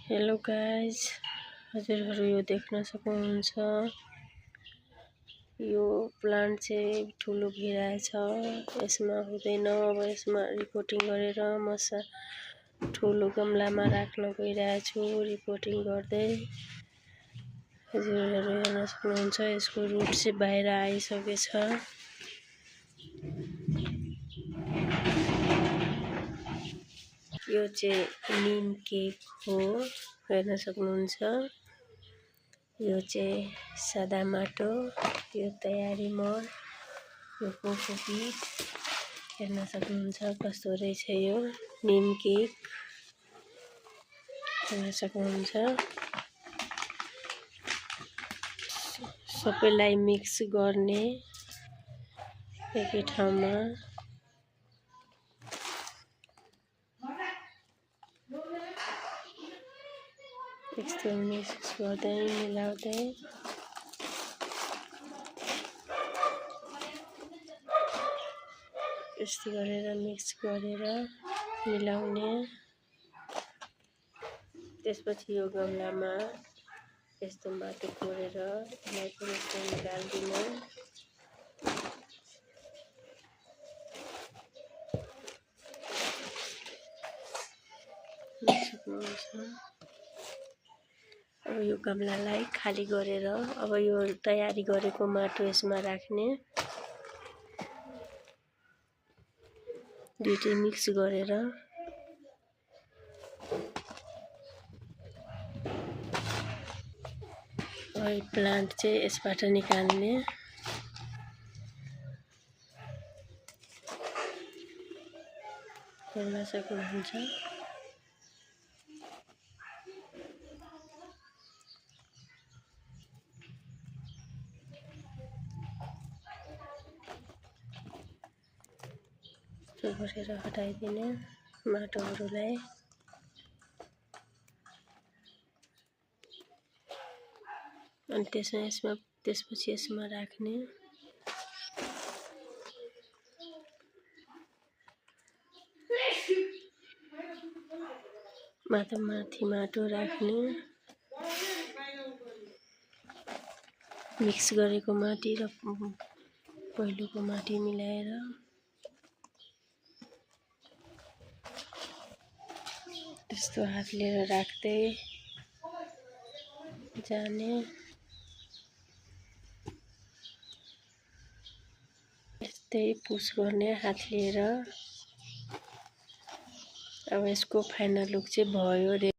Hello guys, हजुरहरू यो देख्न सक्नुहुन्छ यो प्लान्ट चाहिँ ठुलो भइरहेछ। यसमा हुँदैन। अब यसमा रिपोर्टिङ गरेर म ठुलो गमलामा राख्न गइरहेछु। रिपोर्टिङ गर्दै हजुरहरू हेर्न सक्नुहुन्छ यसको रुट चाहिँ बाहिर आइसकेछ। यो चाहिँ निम केक हो, हेर्न सक्नुहुन्छ। यो चाहिँ सादा माटो, यो तयारी मर, यो कोकोपिट, हेर्न सक्नुहुन्छ कस्तो रहेछ यो निम केक, हेर्न सक्नुहुन्छ। सबैलाई मिक्स गर्ने एकै ठाउँमा। यस्तो मिक्स गर्दै मिलाउँदै यस्तो गरेर मिक्स गरेर मिलाउने। त्यसपछि यो गमलामा यस्तो माटो कोरेर यसलाई पनि निकाल्दिनु। अब यो गमलालाई खाली गरेर अब यो तयारी गरेको माटो यसमा राख्ने। दुईटै मिक्स गरेर प्लान्ट चाहिँ यसबाट निकाल्ने। हेर्न सक्नुहुन्छ। गरेर हटाइदिने माटोहरूलाई। अनि त्यसपछि यसमा राख्ने। माथि माटो राख्ने, मिक्स गरेको माटी र पहिलोको माटी मिलाएर त्यस्तो हात लिएर राख्दै जाने। यस्तै पुस गर्ने हात लिएर। अब यसको फाइनल लुक चाहिँ भयो।